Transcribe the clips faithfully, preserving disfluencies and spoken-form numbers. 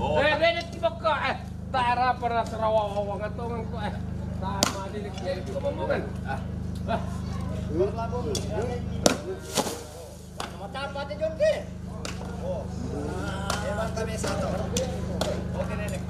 Eh, bene ti baka, eh. Tara para sarawa-wa ngatongan ko, eh. Tama di ko momongan. Ah. Ah. Matapa ti John Ken. Oh. Emang kami satu. Oke, Nenek.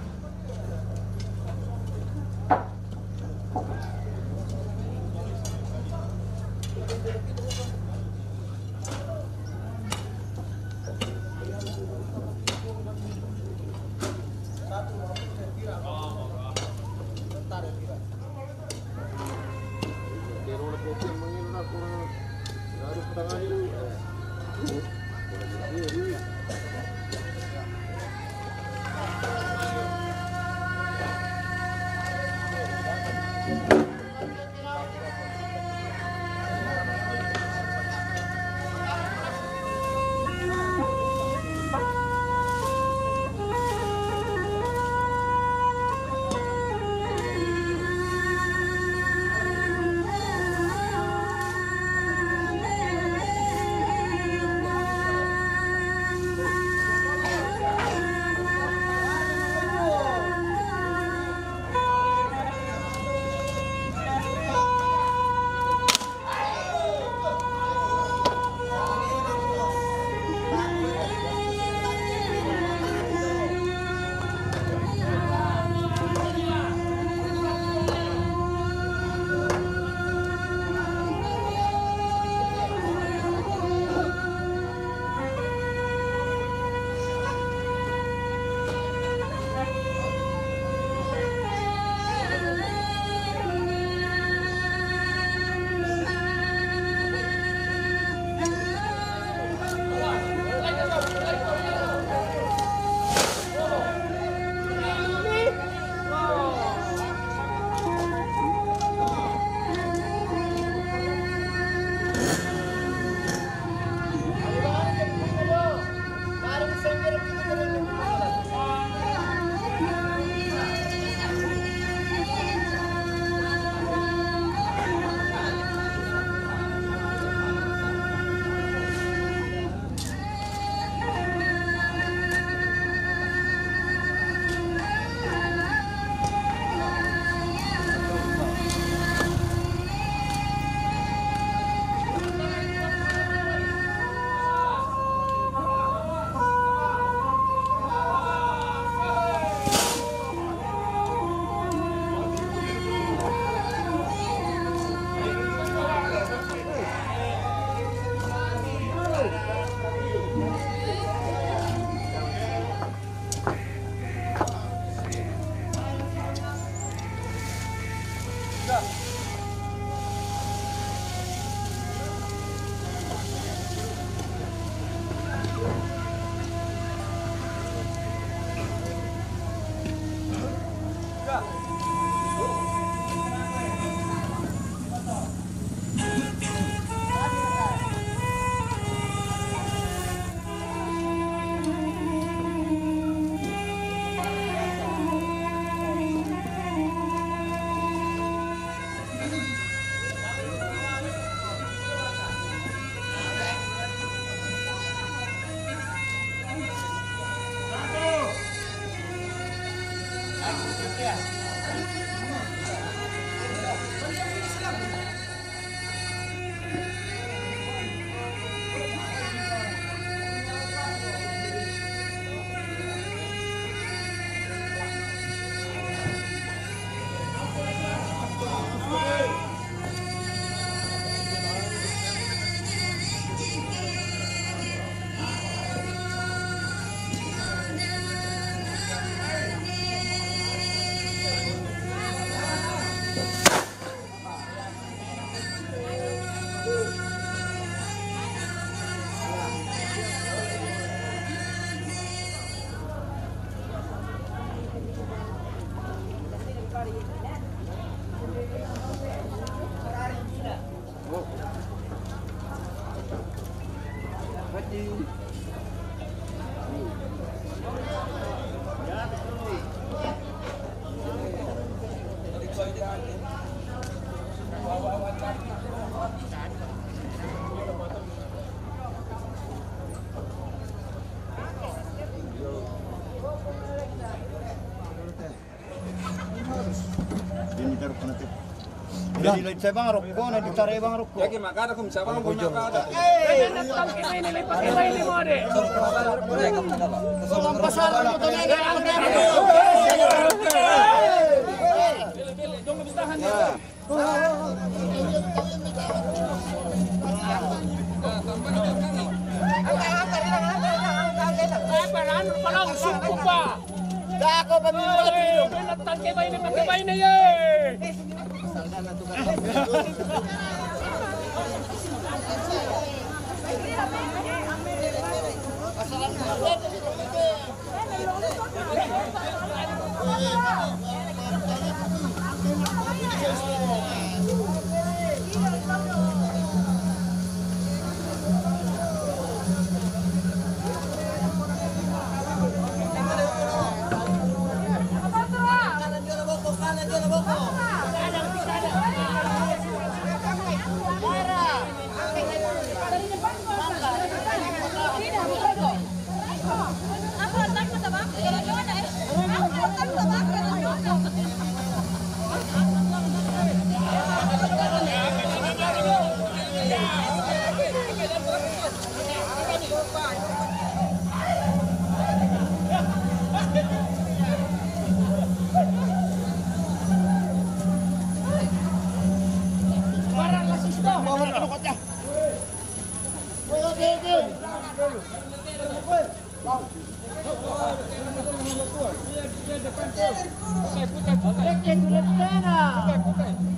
Jadi, dari bang rokok, nanti tarik bang rokok. Ya, gimana? Ada kum siapa? Kum siapa?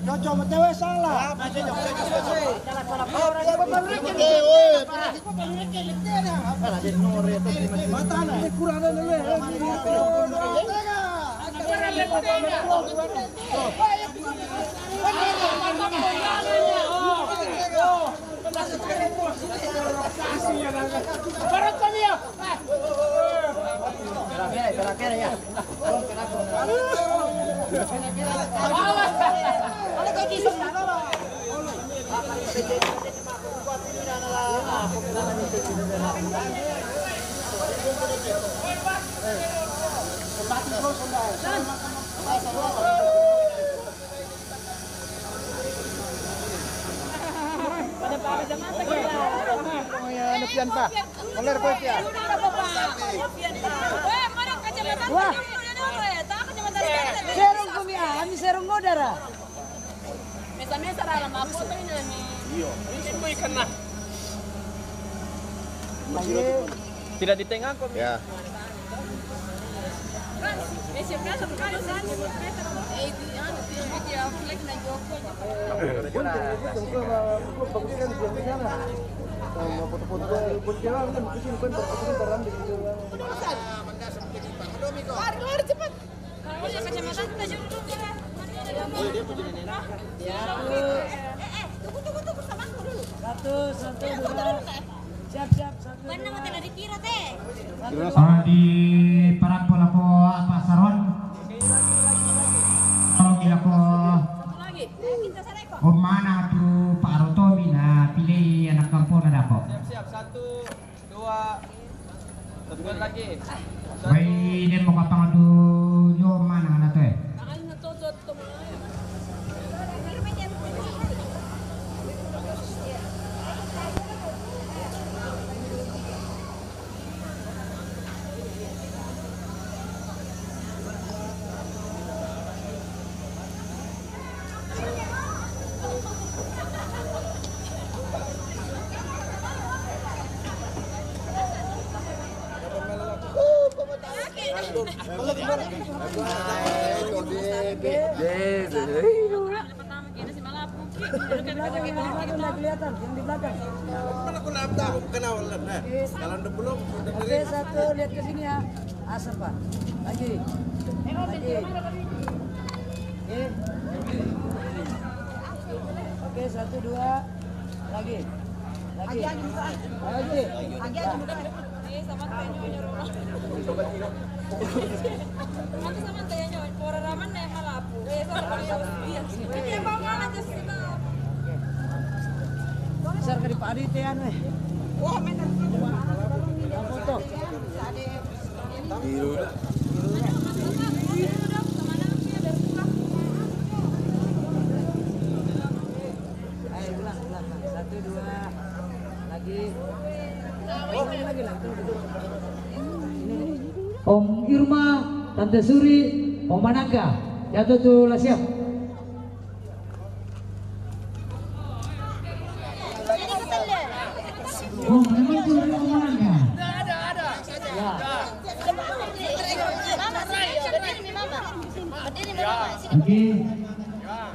Jojo, matewe salah. Matana. Kurang ada. Pada, pada jam apa kita? Oh ya, ada pian, Pak. Koler, Pak, ya. Wah. Serong kami, ah, kami serong modara. Mesa-mesa dalam apa ini? Iya. Ini semua ikan nah. Tidak di tengah kok. Ya. Lari, lari, cepat. Satu, satu, dua. Siap, siap, satu, dua. Di parapo lako apa saron? Kalau lako. Om mana tu Pak Rotomi na pilih anak kampung na dapat. Siap, siap. Satu, dua. Satu lagi. Bai, dia mau kapang tu, yo mana na tu, eh? Yang di belakang, yang di belakang. Mana aku nabda, aku kenal, nah. Jalan dua puluh, oke, satu, lihat ke sini ya. Asap, Pak. Lagi. Lagi. Oke. Oke, satu, dua. Lagi. Agi-agi muka. Agi-agi muka. Eh, sama tanya rumah. Nanti sama tanya orang raman na malapu. Eh, sama tanya. Iya. Iya, bawa mana aja sih, Bang? Besar ke di padi teh anu eh. Wah, mana? Foto. Ayo, ulang, ulang, ulang. Satu, dua. Lagi. Oh, lagi, lagi. Om Irma, Tante Suri, Om Manangga. Jatuh tuh lah siap. Oh, memang tuh Om Manangga. Ya. Oke.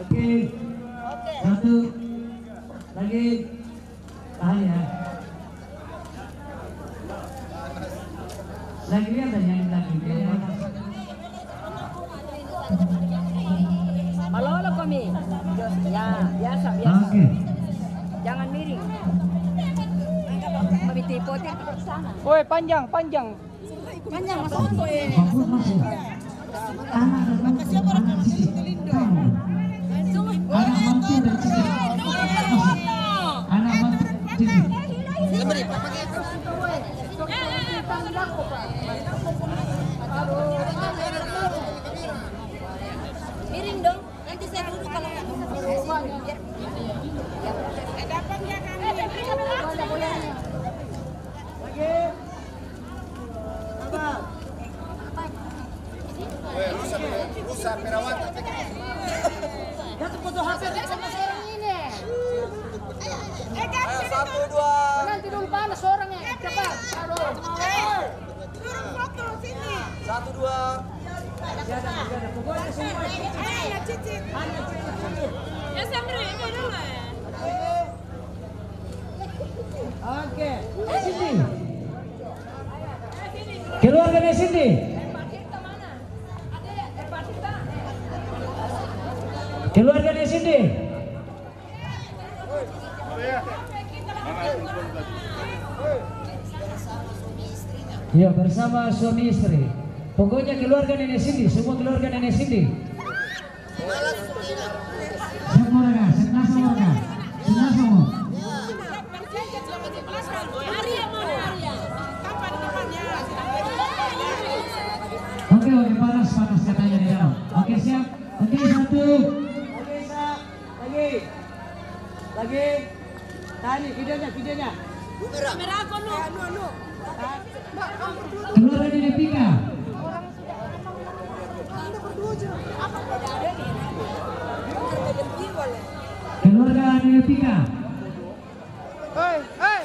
Oke. Satu. Lagi. Tahan ya. Lagi lihat aja yang lagi. Malolo kami. Ya, biasa, biasa. Oke. Jangan miring. Kami tipotin ke sana. Woi, panjang, panjang. Panjang masuk. Bagus masuk. Anak dan mantu, anak cici. Kamu. Anak mantu dan cici. Anak mantu dan cici. Miring dong. Nanti saya duduk kalau nggak bisa. Biar. Ada apa enggak kami? Weh, rusak, rusak perawatan. Jatuh foto H P sama saya ini. Eh, satu, dua. Nanti dulu panas orangnya. Cepat. Aduh. Turun foto sini. Satu, dua. Ayo, Cicit. Ya, Samri, ini dulu ya. Oke. Sini. Keluarganya Cindy. Keluarganya Cindy. Ya, bersama suami istri. Pokoknya keluarga Nenek Cindy, semua keluarga Nenek Cindy. Siap, Morgan? Siap, Morgan? Siap, Morgan? Oke, oke, panas, panas katanya di dalam. Oke, siap. Oke, satu. Oke, Sa. Lagi. Lagi. Tani, videonya, videonya. Kamera aku, nu. Keluar dari Nepika. Keluarga Nepika. Hei, hei.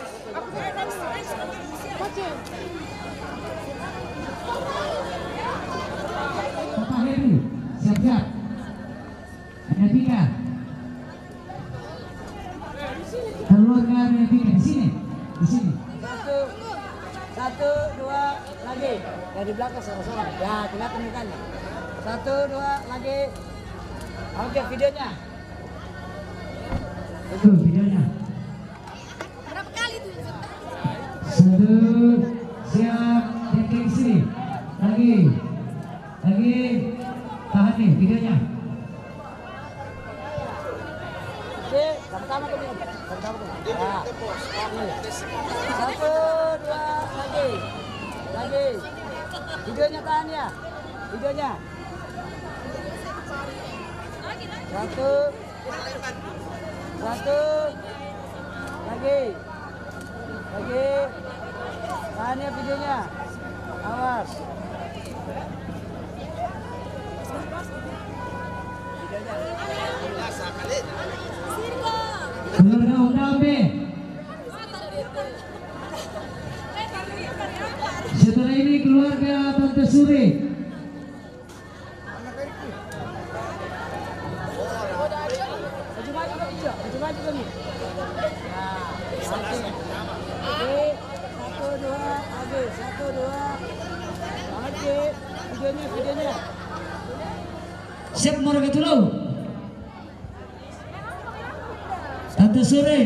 Papa Heru, siap-siap. Nepika. Keluarga Nepika di sini. Di sini. Satu, satu, dua, lagi. Ya, di belakang sama-sama. Ya, kelihatan mukanya. Satu, dua, lagi. Oke, videonya. Itu videonya. Berapa kali tuh? Satu, siap, dan ke sini. Lagi. Lagi. Tahan nih videonya. Oke, sama-sama tuh, Bim. Sama-sama tuh. Ya. Satu, dua, lagi. Lagi. Videonya tahan ya. Videonya. Satu. Satu. Lagi. Lagi. Tahan ya videonya. Awas. Keluarga Undambe. Setelah ini keluarga Tante Suri. Maju, maju, Kak, iya. Maju, maju, Kak, iya. Nah, oke. Oke, satu, dua, oke, satu, dua. Oke, videonya, videonya. Siap, Morgan Tulau. Tante Suri.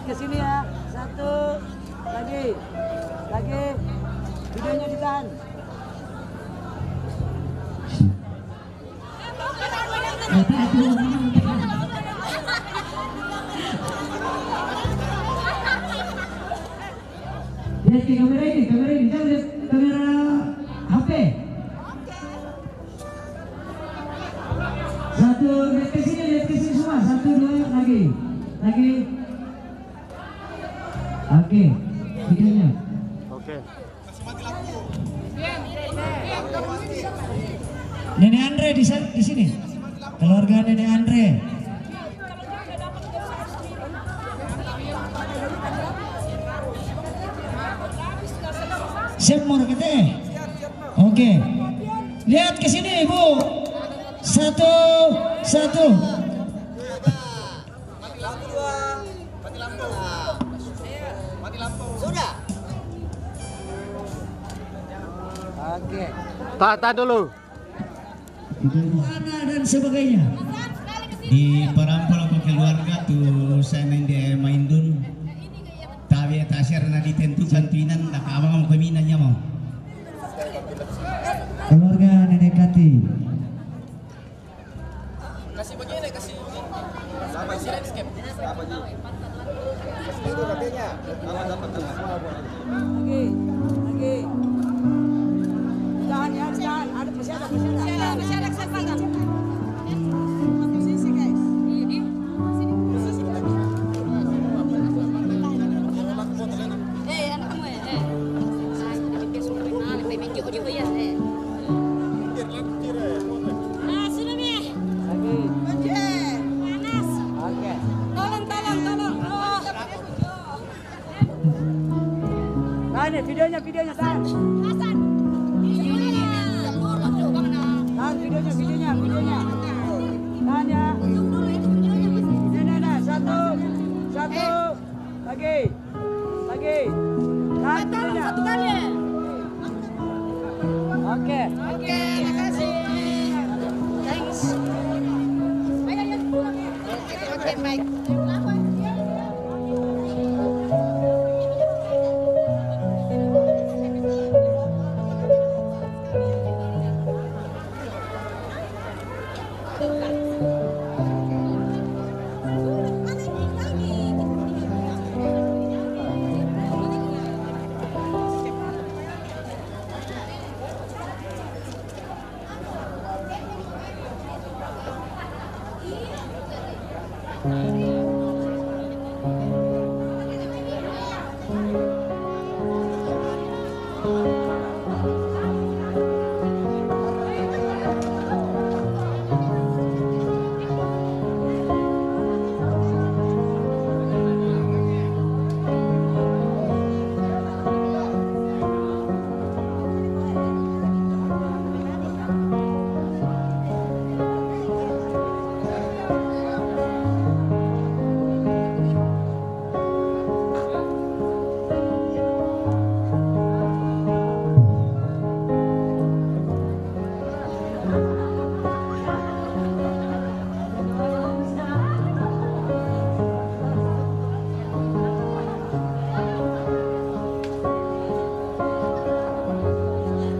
Ke sini ya. Satu. Lagi. Lagi. Videonya ditahan. Lihat ke kamera ini, kamera ini. Jangan lihat kamera H P. Satu, lihat ke sini, lihat ke sini semua. Satu, dua, lagi. Lagi. Oke, videonya. Oke. Nenek Andre di sa-, di sini. Keluarga Nenek Andre. Siap mau kita? Oke. Lihat ke sini, Ibu. Satu, satu. Sudah. Oke. Tahan, tahan dulu. Anak dan sebagainya. Di parampal ko keluarga tu saya main di main dun. Tapi tak share na ditentukan tu inan, nak abang mau keminan nya mau. Keluarga Nenek Kati. Kasih begini, kasih begini. Kasih landscape. Itu katanya, apa dapat semua buat. Lagi, lagi. Tahan ya, tahan. Ada, masih ada, masih ada. Masih ada, masih ada kesempatan. Posisi, guys. Posisi. Eh, anak kamu ya, eh. Saya jadi bikin suara kenal, P B J juga ya, eh. Nah, sini nih. Lagi. Panas. Oke. Tolong, tolong, tolong. Oh. Nah, ini videonya, videonya, tahan. Hasan. Videonya. Tahan videonya, videonya, videonya. Tahan ya. Ini, ini, ini. Satu, satu. Lagi. Lagi. Tahan videonya. Satu kali. Oke. Oke, makasih. Thanks. Ayo, ayo, pulang ya. Oke, baik.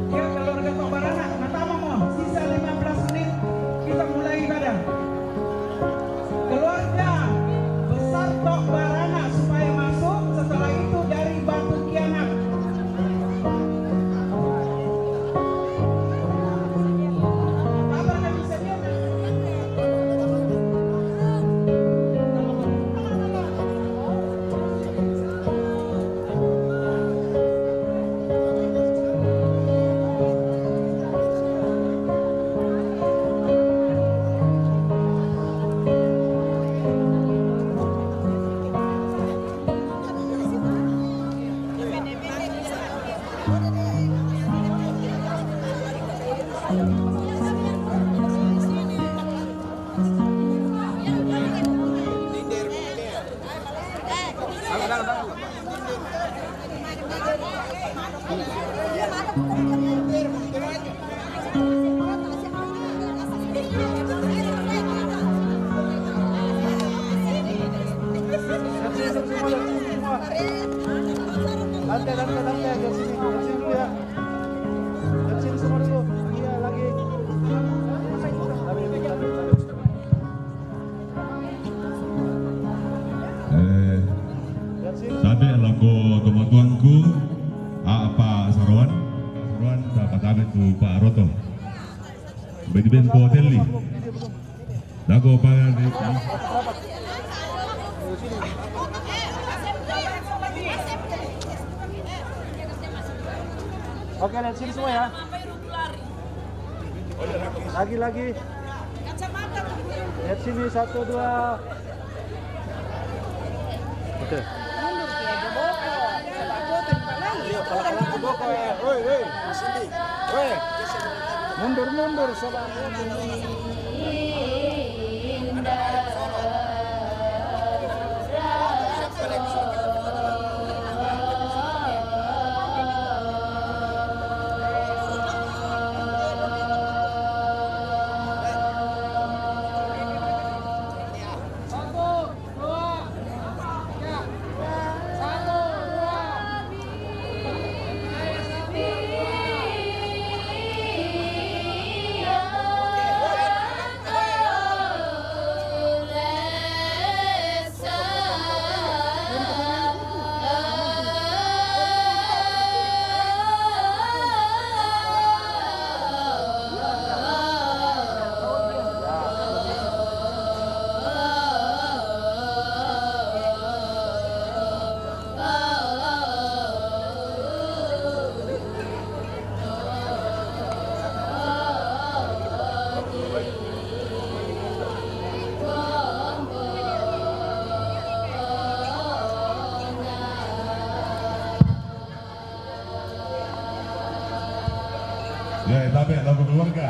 Ya, keluarga Tok Baranak, nah, tambah mo, sisa lima belas menit kita mulai ibadah. Keluarga besar Tok Baranak supaya masuk, setelah itu dari Batu Kiangat. Kapan kami sedia? Abe tu Pak Roto. Bagi ben Botelli. Dago pangan di. Oke, lihat sini semua ya. Lagi, lagi. Lihat sini, satu, dua. Oke. Mundur, ya, Joboko. Iya, pelan-pelan, Joboko, ya. Woi, woi. Woi. Mundur, mundur, sobat. Ya, tabe lagu keluarga.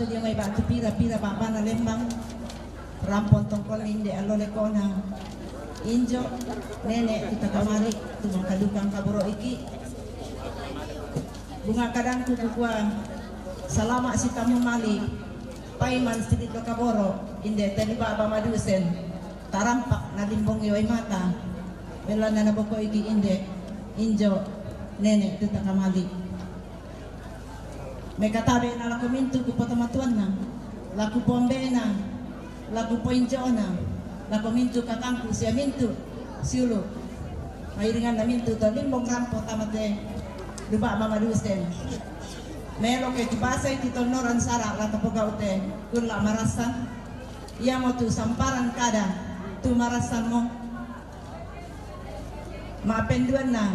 Dia mai batu pira-pira baba na lembang. Rampon tongkol inde alole kona. Injo, nene, tu takamali, tu mangkadukang kaboro iki. Bunga kadangku kukua, salama sitamu mali. Paiman sidito kaboro, inde tadi baba madusen. Tarampak na limbongi wai mata. Belana na boko iki inde. Injo, nene, tu takamali. Mekatabe na lako mintu kupotomatuanna, lako pombena, lako poinjona, lako mintu kakangku sia mintu siulu. Mairinganna mintu to limbong rampo tamate duba mama dusen. Melo ke kibasai ti tonnoran sara la tapogaute kulla marassan. Iamo tu samparan kada tu marassanmo. Mapenduanna,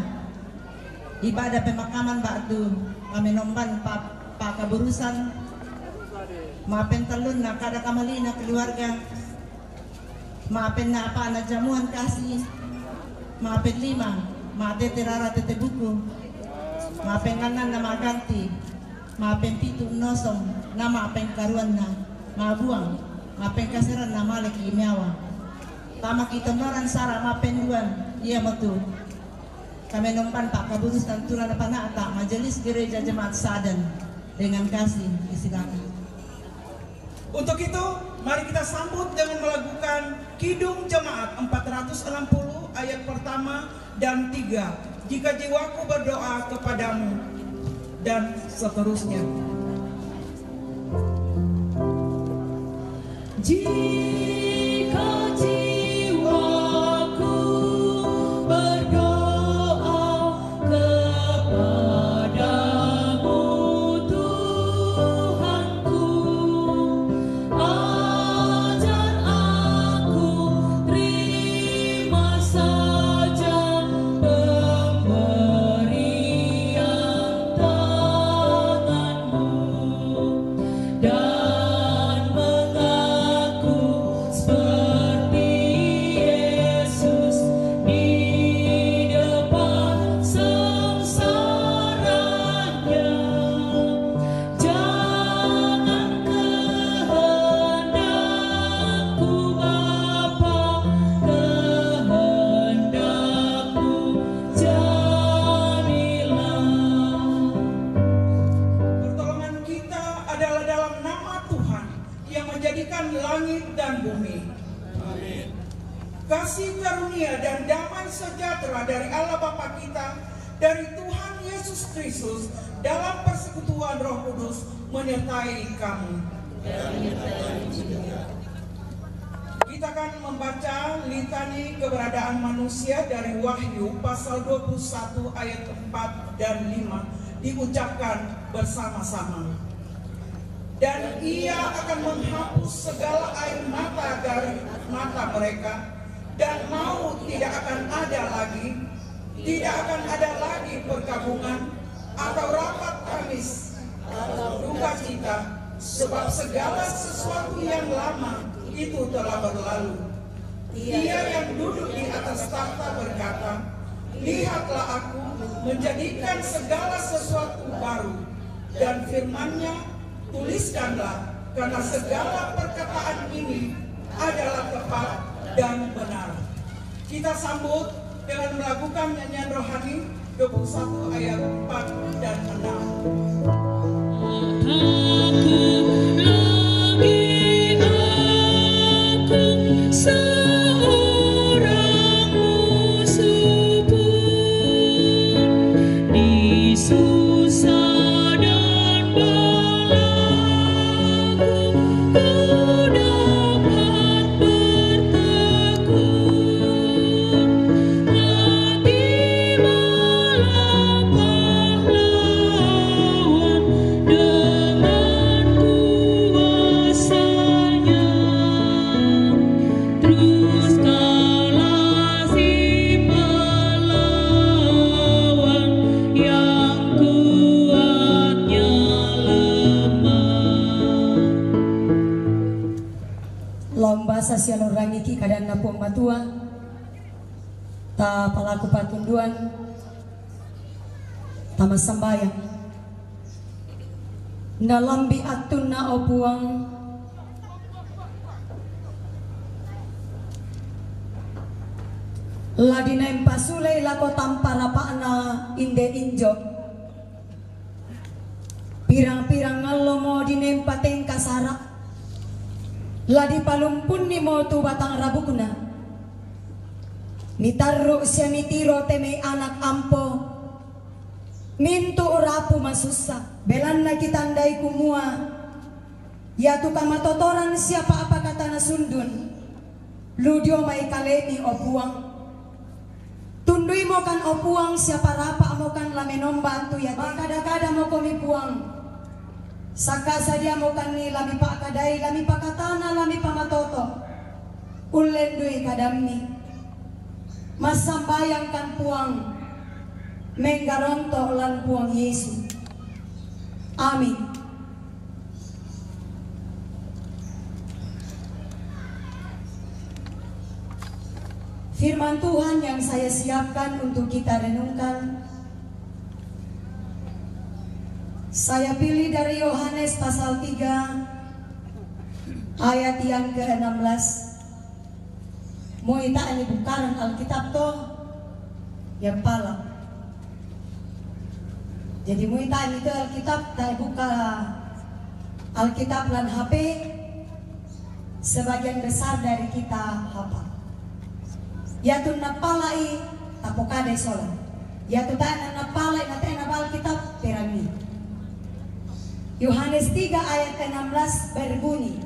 ibadah pemakaman ba'tu pamenomban pa-, pakaburusan. Mapentellunna, kada kamalina keluarga. Mapenna apana jamuan kasih. Mapellima, matete rara tete buku. Mapengannanna maganti. Mapempitu nosong, na mapengkaruanna mabuang. Mapengkaseranna maleki meawa. Tamaki tonnoran sara mapenduan, iamo tu kamenomban pakaburusan tulana panata Majelis Gereja Jemaat Sadan dengan kasih disilakan. Untuk itu, mari kita sambut dengan melakukan Kidung Jemaat empat ratus enam puluh ayat pertama dan tiga. Jika jiwaku berdoa kepadamu, dan seterusnya. Jika jiwaku berdoa kepadamu, Tuhanku, ajar aku terima saja pemberian tanganmu dan mengaku seperti Yesus di depan sengsaranya. Jangan kehendakku, Bapa, kehendakmu jadilah. Pertolongan kita adalah dalam nama Tuhan yang menjadikan langit dan bumi. Amin. Kasih karunia dan damai sejahtera dari Allah Bapa kita, dari Tuhan Yesus Kristus, dalam persekutuan Roh Kudus menyertai kamu. Kita akan membaca litani keberadaan manusia dari Wahyu pasal dua puluh satu ayat empat dan lima diucapkan bersama-sama. Dan ia akan menghapus segala air mata dari mata mereka, dan maut tidak akan ada lagi, tidak akan ada lagi perkabungan atau rapat tangis atau duka cita, sebab segala sesuatu yang lama itu telah berlalu. Ia yang duduk di atas takhta berkata, "Lihatlah, aku menjadikan segala sesuatu baru." Dan firman-Nya, "Tuliskanlah, karena segala perkataan ini adalah tepat dan benar." Kita sambut dengan melakukan nyanyian rohani dua puluh satu ayat empat dan enam. Aku lagi, aku seorang musuh pun, di susah dan balaku ku dapat bertekun. Lagi malah pahlawan dengan kuasanya. Terus kalah si pahlawan yang kuatnya lemah. Laung basa sialorangiki kadanNa Puang Matua, tapalaku patunduan, tamassambayang. Nalambi attunna, o Puang, la dinaempa sulei lako tampa rapa'na inde injo. Pirang-pirang allomo dinaempa tengka sara, la dipalumpunnimo tu batang rabukna. Mitarru' sia mitiro te mai anak ampo, mintu' rapu masussa. Belanna kitandai kumua, iatu kamatotoran sia pa'pakatana sundun, lu dio mai kalemi, o Puang. Tunduimokan, o Puang, sia parapa'mokan la menomba antu iate. Makkada-kadamokomi, Puang. Saka sadiamokanni la mipa'kadai, la mipakatana, la mipamatoto. Ullendui kadammi. Massambayangkan, Puang, menggaronto lan Puang Yesu. Amin. Firman Tuhan yang saya siapkan untuk kita renungkan, saya pilih dari Yohanes pasal tiga ayat yang keenam belas. Moi ta'ni bukkaran Alkitab to, ya pala. Jadi moi ta'ni ke Alkitab, ta buka Alkitab lan H P, sebagian besar dari kita hafal. Iatu nappalai, tapokadai sola. Iatu tae' nappalai, na tae' nahafal Alkitab, perangi. Yohanes tiga ayat enam belas berbunyi,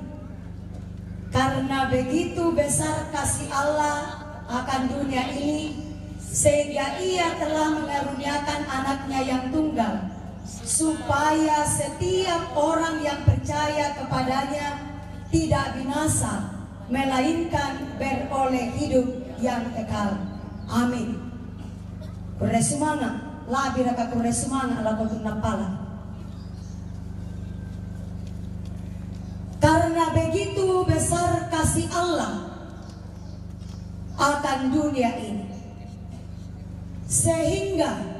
"Karena begitu besar kasih Allah akan dunia ini, sehingga Ia telah mengaruniakan Anaknya yang tunggal, supaya setiap orang yang percaya kepada-Nya tidak binasa, melainkan beroleh hidup yang kekal." Amin. Kurre sumanga', labiraka kurre sumanga' lako tu nappala. Karena begitu besar kasih Allah akan dunia ini, sehingga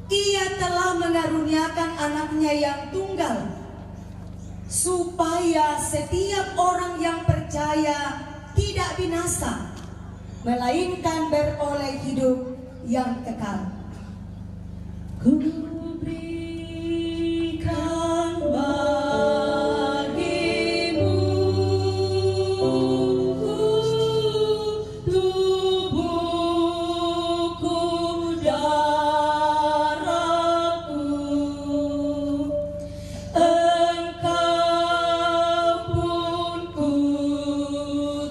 Ia telah mengaruniakan Anaknya yang tunggal, supaya setiap orang yang percaya tidak binasa, melainkan beroleh hidup yang kekal. Kuberikan bagimu tubuhku, darahku, Engkau pun ku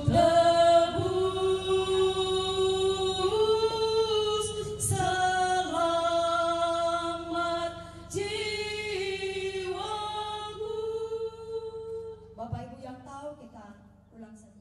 tebus, selamat jiwaku. Bapak Ibu yang tahu, kita ulang saja.